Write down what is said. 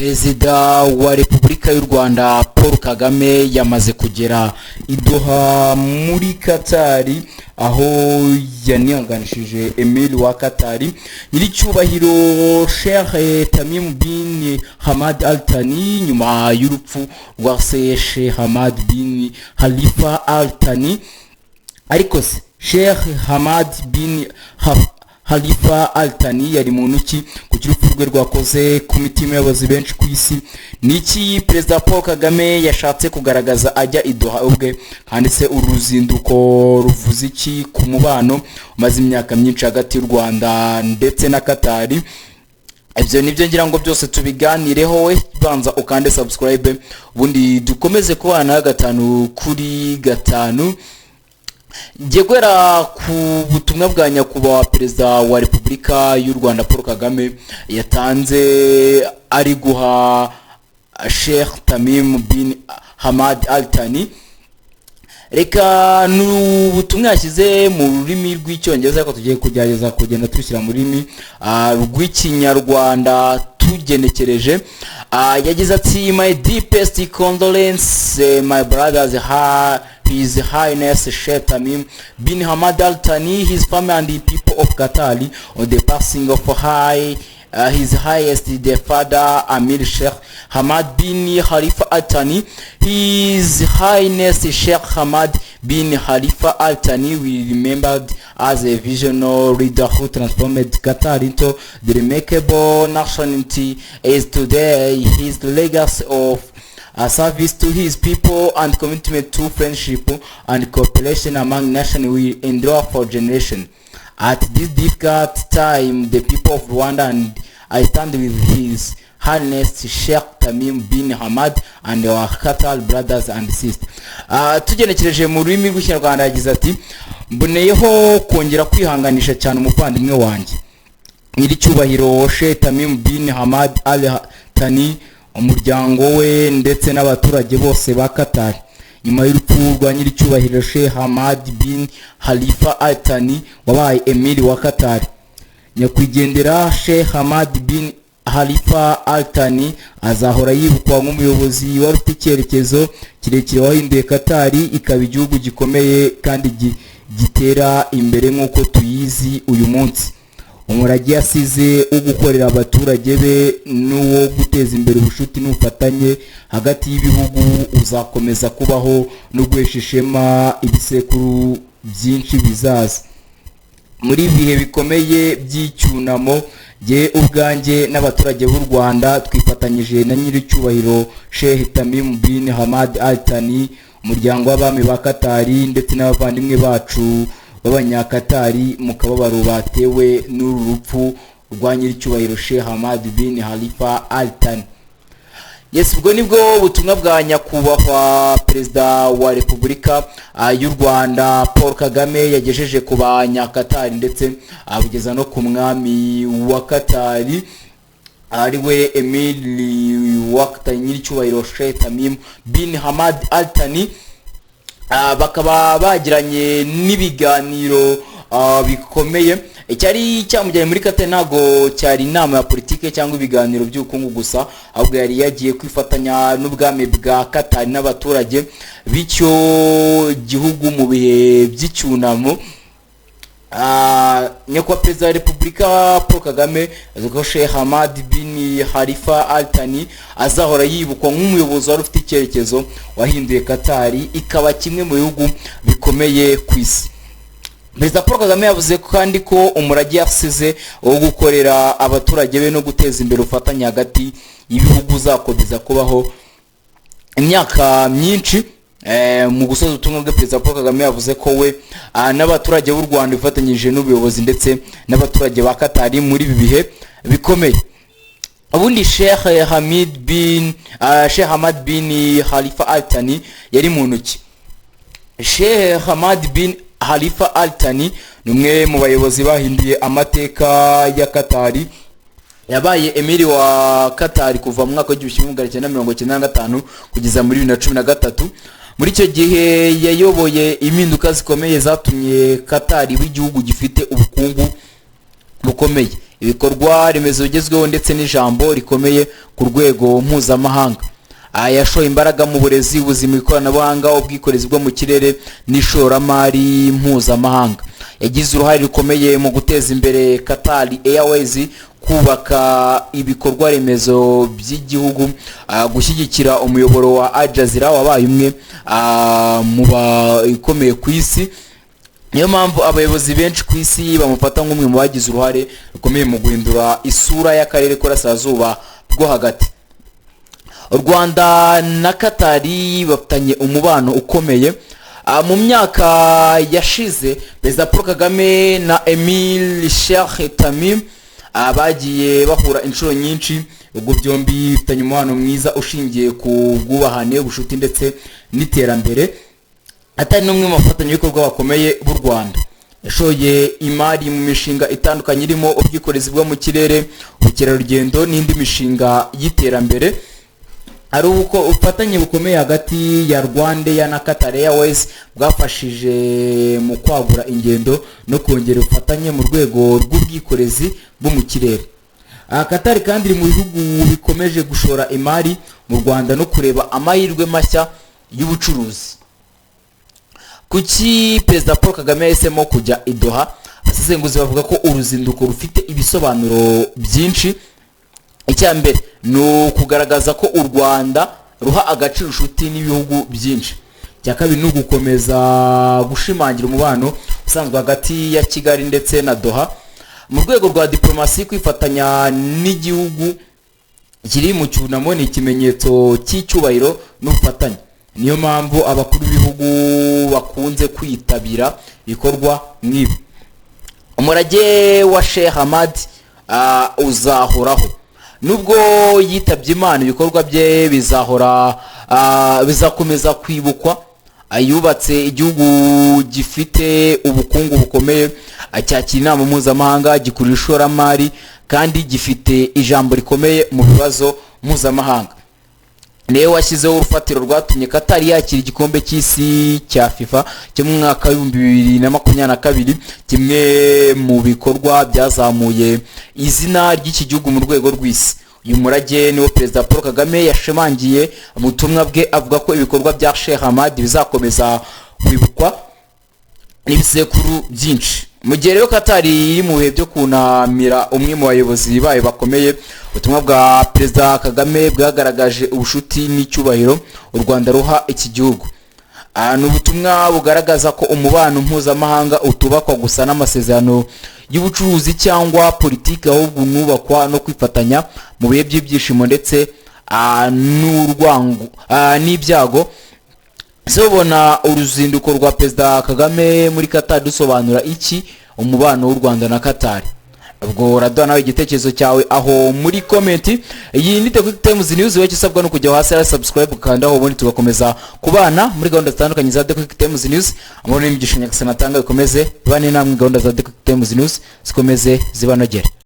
Perezida wa Repubulika y'u Rwanda Paul Kagame yamaze kugera i Doha muri Katari, aho yanihanganishije Emir wa Katari, nyiricyubahiro Sheikh Tamim bin Hamad Al Thani, nyuma y'urupfu rwa se Sheikh Hamad bin Khalifa Al Thani. Ariko se Sheikh Hamad bin Khalifa Al Thani yari muntu ki? Kuki urupfu rwe rwakoze ku mitima y'abayobozi benshi ku isi? Ni iki Perezida Paul Kagame yashatse kugaragaza ajya i Doha ubwe? Kandi se uru ruzinduko ruvuze iki ku mubano umaze imyaka myinshi hagati y'u Rwanda ndetse na Katari? Ibyo nibyo ngira ngo byose tubiganireho. We banza ukande subscribe, ubundi dukomeze kubana gatanu kuri gatanu. Ngiye guhera ku butumwa bwa Nyakubahwa Perezida wa Repubulika y'u Rwanda Paul Kagame yatanze ari guha Sheikh Tamim bin Hamad Al Thani. Reka ni ubutumwa yashyize mu rurimi rw'Icyongereza, ariko tugiye kugerageza kugenda tubishyira mu rurimi rw'Ikinyarwanda tugenekereje. Yagize ati: "My deepest condolence, my brothers, His Highness Sheikh Tamim bin Hamad Al Thani, his family and the people of Qatar on the passing of his highest the father Amir Sheikh Hamad bin Khalifa Al Thani. His Highness Sheikh Hamad bin Khalifa Al Thani will be remembered as a visionary leader who transformed Qatar into the remarkable nationality is today. His legacy of a service to his people and commitment to friendship and cooperation among nations will endure for generations. At this difficult time, the people of Rwanda and I stand with His Highness Sheikh Tamim bin Hamad and our Qatar brothers and sisters." Tugenekereje mu rurimi rw'Ikinyarwanda, yagize ati: "Mboneyeho kongera kwihanganisha cyane umuvandimwe wanjye nyiricyubahiro Sheikh Tamim bin Hamad Al Thani, umuryango we ndetse n'abaturage bose ba Qatar, nyuma y'urupfu rwa nyiricyubahiro Sheikh Hamad bin Khalifa Al Thani wabaye Emir wa Qatar. Nyakwigendera Sheikh Hamad bin Khalifa Al Thani azahora yibukwa nk'umuyobozi wari ufite icyerekezo kirekire, wahinduye Qatar ikaba igihugu gikomeye kandi gitera imbere nk'uko tuyizi uyu munsi. Umurage yasize wo gukorera abaturage be n'uwo guteza imbere ubucuti n'ubufatanye hagati y'ibihugu uzakomeza kubaho no guhesha ishema ibisekuru byinshi bizaza. Muri ibihe bikomeye by'icyunamo, jye ubwanjye n'abaturage b'u Rwanda twifatanyije na nyiricyubahiro Sheikh Tamim bin Hamad Al Thani, umuryango w'abami ba Katari ndetse n'abavandimwe bacu b'Abanyakatari mu kababaro batewe n'uru rupfu rwa nyiricyubahiro Sheikh Hamad bin Khalifa Al Thani." Yes, ubwo nibwo butumwa bwa Nyakubahwa Perezida wa Repubulika y'u Rwanda Paul Kagame yagejeje ku Banyakatari, ndetse abugeza no ku mwami wa Katari, ari we Emir wa Katari, nyiricyubahiro Sheikh Tamim bin Hamad Al Thani. Bakaba bagiranye n'ibiganiro bikomeye. Icyari cyamujyanye muri Qatar ntabwo cyari inama ya politike cyangwa ibiganiro by'ubukungu gusa, ahubwo yari yagiye kwifatanya n'ubwami bwa Qatar n'abaturage b'icyo gihugu mu bihe by'icyunamo. Nyakubahwa Perezida wa Repubulika Paul Kagame azi ko Sheikh Hamad bin Khalifa Al Thani azahora yibukwa nk'umuyobozi wari ufite icyerekezo, wahinduye Katari ikaba kimwe mu bihugu bikomeye ku isi. Perezida Paul Kagame yavuze kandi ko umurage yasize wo gukorera abaturage be no guteza imbere ubufatanye hagati y'ibihugu uzakomeza kubaho imyaka myinshi. Mu gusoza ubutumwa bwe, Perezida Paul Kagame yavuze ko we n'abaturage b'u Rwanda bifatanyije n'ubuyobozi ndetse n'abaturage ba Katari muri ibi bihe bikomeye. Ubundi Sheikh Hamad bin Khalifa Al Thani yari muntu ki? Sheikh Hamad bin Khalifa Al Thani ni umwe mu bayobozi bahinduye amateka ya Katari. Yabaye Emiri wa Katari kuva mu mwaka wa 1995 kugeza muri 2013. Muri icyo gihe yayoboye impinduka zikomeye zatumye Katari iba igihugu gifite ubukungu bukomeye. Ibikorwa remezo bigezweho ndetse n'ijambo rikomeye ku rwego mpuzamahanga. Yashoye imbaraga mu burezi, ubuzima, ikoranabuhanga, ubwikorezi bwo mu kirere n'ishoramari mpuzamahanga. Yagize uruhare rukomeye mu guteza imbere Qatar Airways, kubaka ibikorwa remezo by'igihugu, gushyigikira umuyoboro wa Al Jazeera wabaye umwe mu bakomeye ku isi. Niyo mpamvu abayobozi benshi ku isi bamufata nk'umwe mu bagize uruhare rukomeye mu guhindura isura y'akarere k'Uburasirazuba bwo Hagati. U Rwanda na Katari bafitanye umubano ukomeye. Mu myaka yashize, Perezida Paul Kagame na Emir Sheikh Tamim bagiye bahura inshuro nyinshi. Ibihugu byombi bifitanye umubano mwiza ushingiye ku bwubahane, ubucuti ndetse n'iterambere. Atari n'umwe mu bafatanyabikorwa bakomeye b'u Rwanda. Yashoye imari mu mishinga itandukanye irimo ubwikorezi bwo mu kirere, ubukerarugendo n'indi mishinga y'iterambere. Hari uko ubufatanye bukomeye hagati ya RwandAir na Qatar Airways bwafashije mu kwagura ingendo no kongera ubufatanye mu rwego rw'ubwikorezi bwo mu kirere. Qatar kandi iri mu bihugu bikomeje gushora imari mu Rwanda no kureba amahirwe mashya y'ubucuruzi. Kuki Perezida Paul Kagame yahisemo kujya i Doha? Abasesenguzi bavuga ko uruzinduko rufite ibisobanuro byinshi. Icya mbere ni ukugaragaza ko u Rwanda ruha agaciro inshuti n'ibihugu byinshi. Icya kabiri ni ugukomeza gushimangira umubano usanzwe hagati ya Kigali ndetse na Doha. Mu rwego rwa diplomasi, kwifatanya n'igihugu kiri mu cyunamo ni ikimenyetso cy'icyubahiro n'ubufatanye. Niyo mpamvu abakuru b'ibihugu bakunze kwitabira ibikorwa nk'ibi. Umurage wa Sheikh Hamad uzahoraho. Nubwo yitabye Imana, ibikorwa bye bizahora, bizakomeza kwibukwa. Yubatse igihugu gifite ubukungu bukomeye, cyakira inama mpuzamahanga, gikurura ishoramari kandi gifite ijambo rikomeye mu bibazo mpuzamahanga. Niwe washyizeho urufatiro rwatumye Qatar yakira igikombe cy'isi cya FIFA cyo mu mwaka w'2022, kimwe mu bikorwa byazamuye izina ry'iki gihugu mu rwego rw'isi. Uyu murage niwo Perezida Paul Kagame yashimangiye mu butumwa bwe, avuga ko ibikorwa bya Sheikh Hamad bizakomeza kwibukwa n'ibisekuru byinshi. Mu gihe rero Qatar iri mu bihe byo kunamira umwe mu bayobozi bayo bakomeye, ubutumwa bwa Perezida Kagame bwagaragaje ubushuti n'icyubahiro u Rwanda ruha iki gihugu. Ni ubutumwa bugaragaza ko umubano mpuzamahanga utubakwa gusa n'amasezerano y'ubucuruzi cyangwa politiki, ahubwo unubakwa no kwifatanya mu bihe by'ibyishimo ndetse n'urwango n'ibyago. Ese ubona uruzinduko rwa Perezida Kagame muri Qatar dusobanura iki umubano w'u Rwanda na Qatar? Ubwo uraduha nawe igitekerezo cyawe aho muri comment. Iyi ni The Quick Times News. Wowe usabwa no kujya hasi ya subscribe, ukandaho, ubundi tugakomeza kubana muri gahunda zitandukanye za The Quick Times News. Amahoro n'imigisha Nyagasani atanga bikomeze bane namwe, gahunda za The Quick Times News zikomeze zibanogere.